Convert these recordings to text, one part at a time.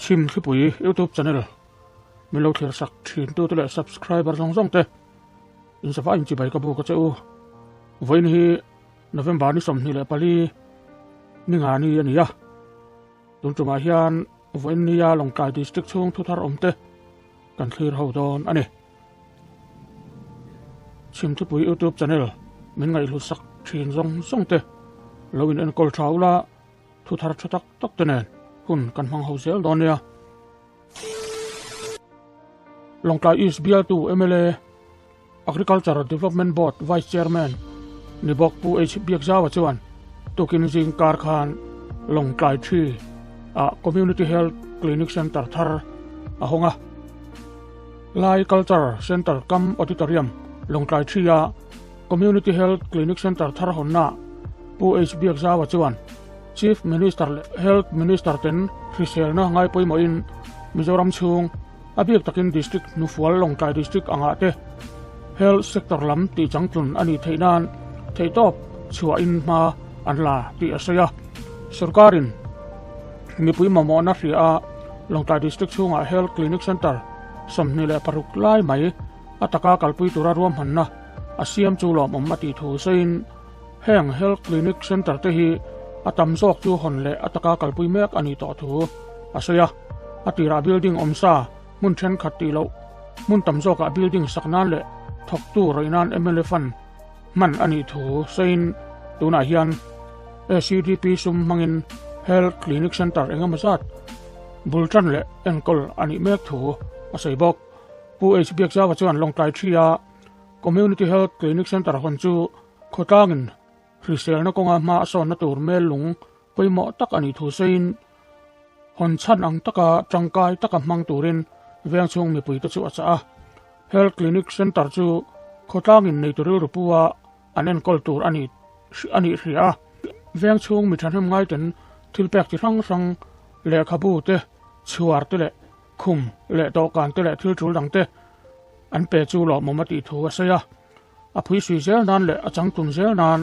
Chhim Thlipui YouTube channel min lo thlir sak thin tu te leh subscriber zawng zawng te in sava in chibai ka bu ka che u. Vawiin hi November ni 24 ni nga ni a ni a. Tun tumah hian vawiin nia Lawngtlai District chhung thu thar awm te kan thlir ho dawn a ni. Chhim Thlipui YouTube channel min ngaihhlut sak thin zawng zawng te lo in enkawl tha ula thu thar tha tak tak te nen hun kan hmang ho zel dawn nia. Lawngtlai East bialtu mla Agriculture Development Board Vice Chairman ni bawk Pu H Biakzaua chuan tukin zing kar khan Lawngtlai Thi ah Community Health Clinic Centre thar a hawng a. Lai Culture Centre kam Auditorium Lawngtlai Thi ah Community Health Clinic Centre thar hawnna Pu H Biakzaua chuan Chief Minister leh Health Minister ten hriselna ngai pawimawhin Mizoram chhung a biak takin District hnufual Lawngtlai District angah te Health Sector lam tih changtlun a nih theih nan theihtawp chhuahin hma an la tih a sawi a. Sorkarin mipui mamawhna hria a Lawngtlai District chhungah Health Clinic Centre 26 lai mai a taka kalpui tura ruahmanna a siam chu lawmawm a tih thu sawiin heng Health Clinic Centre te hi a tam zawk chu hawn leh a taka kalpui mek a nih tawh thu a sawi a. A tirah building awm sa hmun thenkhat tih loh hmun tam zawkah building sak nan leh thawktu rawih nan mla fund hman a nih thu sawiin tunah hian ACDP sum hmangin Health Clinic Centre engemaw zat bul tan leh enkawl a nih mek thu a sawi bawk. Pu H Biakzaua chuan Lawngtlai Thria Community Health Clinic Centre hawn chu khawtlangin hriselna kawnga hma a sawnna tur mel lung pawimawh tak a nih thu sawiin hawn chhan ang taka tangkai taka hmang turin veng chhung mipuite chu a chah a. Health Clinic Centre chu khawtlangin neitu rilru pua an enkawl tur a nih a nih hria a. Veng chhung mi thahnem ngaiten thil pek chi hrang hrang lehkhabu te, chhuar te leh khum leh dawhkan te leh thil tul dang te an pe chu lawmawm a tih thu a sawi a. A phui sui zel nan leh a changtlun zel nan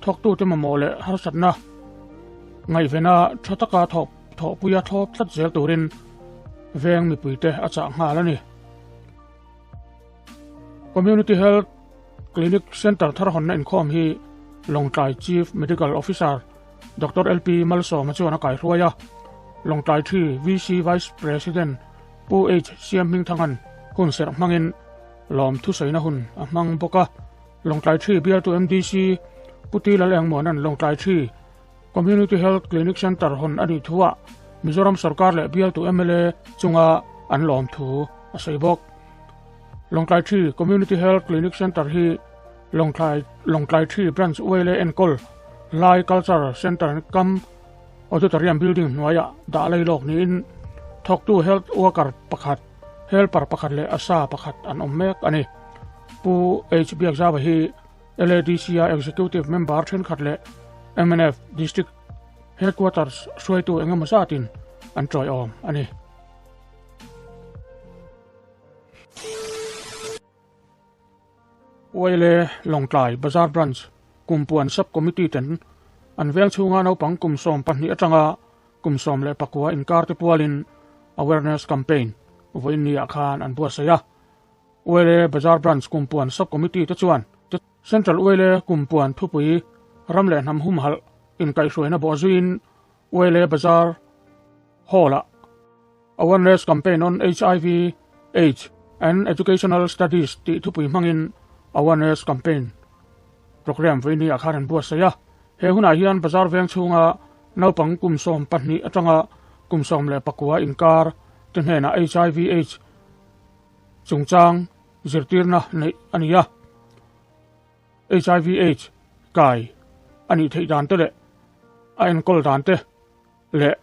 thawktute mamawh leh harsatna ngaihvena tha taka thawk thawhpuia thlawp tlat zel turin veng mipuite a chah nghal a ni. Community Health Clinic Centre thar hawnna inkhawm hi Lawngtlai Chief Medical Officer Doctor LP Malsawma chuan a kaihruai a, Lawngtlai Thi VC Vice President Pu H Siam Hmingthanga'n hun serh hmangin lawm thusaina hun a hmang bawk a. Lawngtlai Thi bialtu MDC Pu Ti Lalengmuana'n Lawngtlai Thi Community Health Clinic Centre hawn a nih thuah Mizoram sorkar leh bialtu mla chunga an lawm thu a sawi bawk. Lawngtlai Thi Community Health Clinic Centre hi Lawngtlai Lawngtlai Thi Branch Uaile enkawl Lai Culture Centre kam Auditorium Building hnuaiah dah lei lawk niin thawktu Health Worker pakhat, Helper pakhat leh Asa pakhat an awm mek a ni. Pu H Biakzauva hi LADC-a Executive Member thenkhat leh mnf District Headquarters hruaitu engemaw zatin an tawiawm a ni. Uaile Lawngtlai Bazar Branch Kumpuan Sub Committee ten an veng chhunga naupang kum 12 atanga kum 19 inkar te pualin Awareness Campaign vawiin niah khan an buatsaih a. Uaile Bazar Branch Kumpuan Sub Committee te chuan Central Uaile Kumpuan thupui ram leh hnam humhalh inkaihhruaina bawhzuiin Uaile Bazar Hall-ah Awareness Campaign on HIV, AIDS and Educational Studies tih thupui hmangin Awareness Campaign Programme vawiini ah khan an buatsaih a. He hunah hian bazar veng chhunga naupang kum 12 atanga kum 19 inkar te hnenah HIV, AIDS chungchang zirtirna neih a ni a. HIV, AIDS kai a nih theih dan te leh a enkawl dan te leh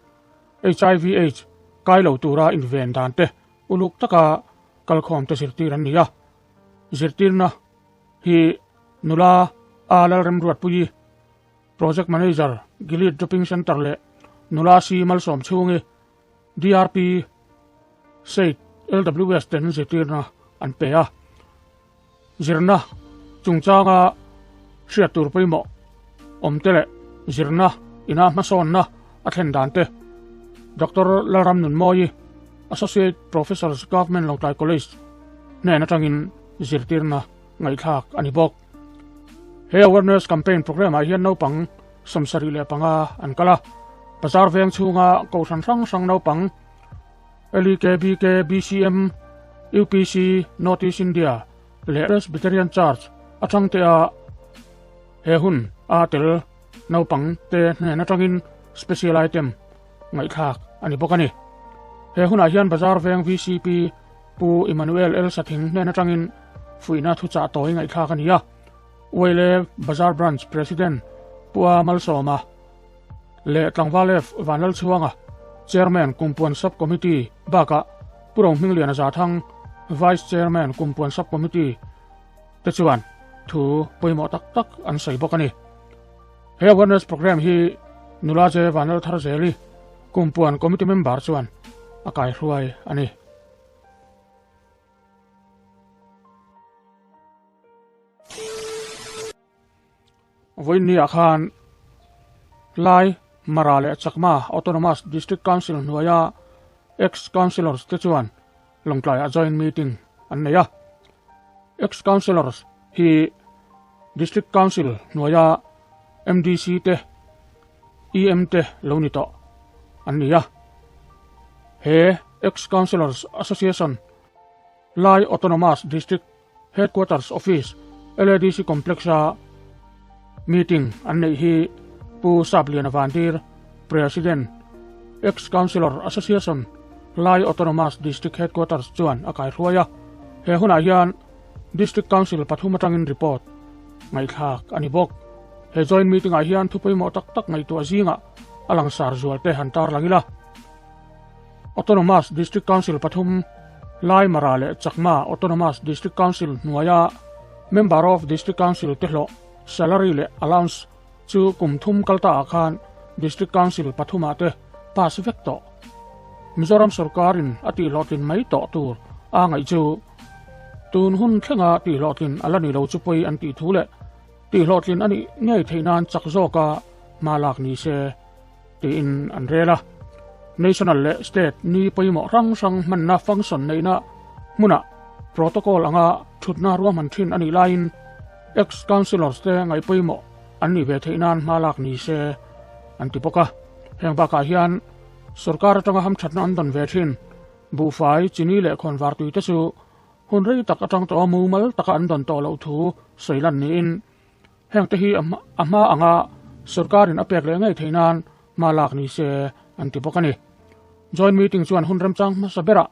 HIV AIDS kai lo tura inven dan te uluk taka kalkhawm te zirtir an ni a. Zirtirna hi nula A Lalremruatpuii, Project Manager, Gilead Dropping Centre leh nula C Malsawm chhungi DRP State LWS ten zirtirna an pe a. Zirna chungchanga hriat tur pawimawh awm te leh zirna ina hmasawnna a thlen dan te. Doctor Lalramnunmawii, Associate Professor Government Lawngtlai College hnen atangin zirtirna ngaihthlak a ni bawk. He awareness campaign programme ah hian naupang 75 an kal a, bazar veng chhunga kohhran hrang hrang naupang LEK, BK, BCM, UPC, North East India leh Presbyterian Church atang te a he hun a tel naupang te hnen atangin special item ngaihthlak a ni bawk a ni. He hunah hian Bazar Veng VCP Pu Emmanuel L Sathing hnen atangin fuihna thuchah tawi ngaihthlak a ni a. Uaile Bazar Branch President Pu A Malsawma leh Tlangval F Vanlalchhuanga, Chairman Kumpuan Sub Committee bakah Pu Rohmingliana Zathang, Vice Chairman Kumpuan Sub Committee te chuan thu pawimawh tak tak an sawi bawk a ni. He awareness programme hi Nula J Vanlaltharzeli Kumpuan Committee member chuan a kaihruai a ni. Vawiinniah khan Lai, Mara leh Chakma Autonomous District Council hnuaia ex-councillors te chuan Lawngtlaiah joint meeting an nei a. Ex-councillors hi District Council hnuaia MDC te, EM te lo ni tawh an ni a. He Ex-Councillors Association Lai Autonomous District Headquarters Office, LADC Complex-a meeting an neih hi Pu Sapliana Vantir, President, Ex-Councillor Association, Lai Autonomous District Headquarters chuan a kaihruai a. He hunah hian District Council pathum atangin report ngaihthlak a ni bawk. He joint meeting-ah hian thu pawimawh tak tak ngaihtuah zingah a langsar zualte han tarlang ila. Autonomous District Council pathum, Lai Mara leh Chakma Autonomous District Council hnuaia Member of District Council te hlawh, salary leh allowance chu kum thum kal ta ah khan District Council pathumah te pass vek tawh. Mizoram sorkarin a tihhlawhtlin mai tawh tur a ngaih chu tun hun thlenga tihhlawhtlin a la ni lo chu pawi an tih thu leh tihhlawhtlin a nih ngei theih nan chak zawka hma lak ni se tiin an rel a. National leh State ni pawimawh hrang hrang hmanna function neihna hmunah protocol anga thutna ruahman thin a nih laiin ex-councillors te ngaih pawimawh an nih ve theih nan hma lak ni se an ti bawk a. Heng bakah hian sorkar atanga hamthatna an dawn ve thin. Buhfai, chini leh khawnvar tui te chu hun rei tak atang tawha mumal taka an dawn tawh loh thu sawi lan niin Heng te hi a hma anga sorkarin a pek leh ngei theih nan hma lak ni se an ti bawk a ni. Joint meeting chuan hun remchang hmasa berah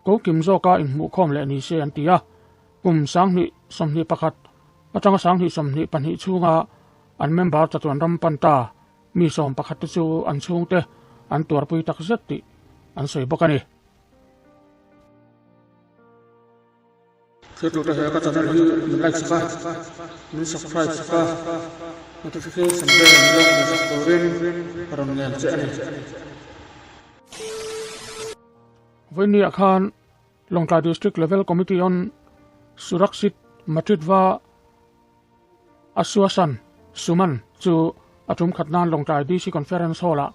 ko kim zawka inhmuhkhawm leh ni se an ti a, kum 2021 atanga 2022 chhunga an member chatuan ram pan ta mi 11 te chu an chhungte an tuarpui takzet tih an sawi bawk a ni. Thiltute he ka channel hi min like sak a, min subscribe sak a, notification bell min lo hmu sak turin ka rawn ngen che a ni. Vawinia khan Lawngtlai District Level Committee on Surakshit Matritva Aswasan Suman chu a tum khat nan Lawngtlai DC Conference Hall-ah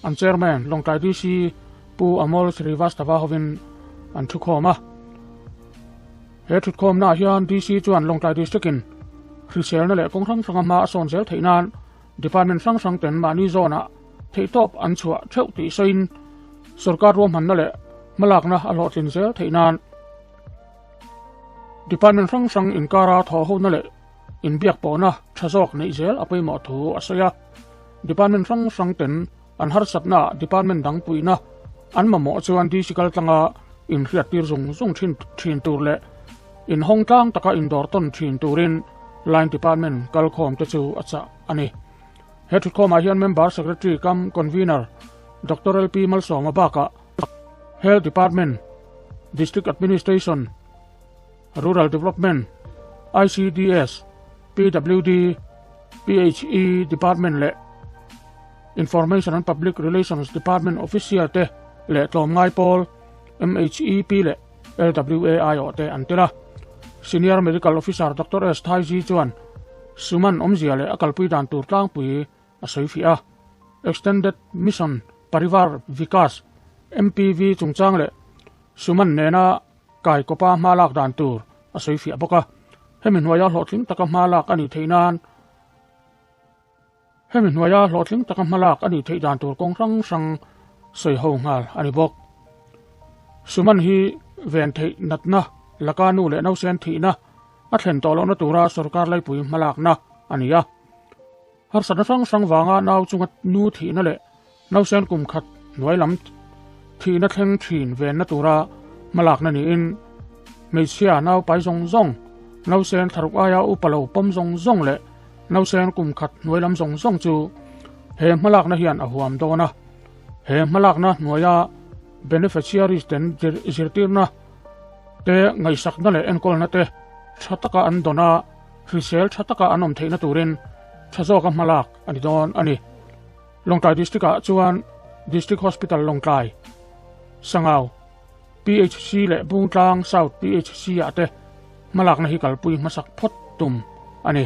an Chairman Lawngtlai DC Pu Amol Srivastava hovin an thukhawm a. He thutkhawmnaah hian DC chuan Lawngtlai District-in hriselna leh kawng hrang hranga hma a sawn zel theih nan Department hrang hrang ten mahni zawnah theihtawp an chhuah theuh tih sawiin sorkar ruahmanna leh hmalakna a hlawhtlin zel theih nan Department hrang hrang inkara thawhhona leh inbiak pawhna tha zawk neih zel a pawimawh thu a sawi a. Department hrang hrang ten an harsatna ah department dang puihna an mamawh chuan DC kal tlanga inhriattir zung zung thin thin tur leh inhawng tlang taka indawr tawn thin turin Line Department kalkhawm te chu a chah a ni. He thutkhawmah hian Member Secretary cum Convener Doctor LP Malsawma bakah Health Department, District Administration, Rural Development, ICDS, PWD, PHE Department leh Information and Public Relations Department official te leh tlawmngai pawl MHEP leh LWA aiawh te an tel a. Senior Medical Officer Doctor S. Thaiji chuan Suman awmzia leh a kalpui dan tur tlangpui a sawi fiah a. Extended Mission. Parivar Vikas, MPV, chungchang leh Suman nena kai kawpa hma lak dan tur a sawi fiah bawk a. Hemi hnuaia hlawhtling taka hma lak a nih theih nan Hemi hnuaia hlawhtling taka hma lak a nih theih dan tur kawng hrang hrang sawi ho nghal a ni bawk. Suman hi ven theih natna laka nu leh nausen thihna a thlen tawh lohna tura sorkar laipui hma lakna a ni a. Harsatna hrang hrang vanga nau chunga nu thihna leh nausen kum khat hnuai lam thihna thleng thin venna tura hmalakna niin hmeichhia nau pai zawng zawng, nausen thlaruk aia upa lo pawm zawng zawng leh nausen kum khat hnuai lam zawng zawng chu he hmalakna hian a huam dawn a. He hmalakna hnuaia beneficiaries ten zirtirna te, ngaihsakna leh enkawlna te tha taka an dawn a, Hrisel tha taka an awm theihna turin tha zawka hmalak a ni dawn a ni. Lawngtlai District-ah chuan District Hospital Lawngtlai, Sangau PHC leh Bungtlang South PHC-ah te hmalakna hi kalpui hmasak phawt tum a ni.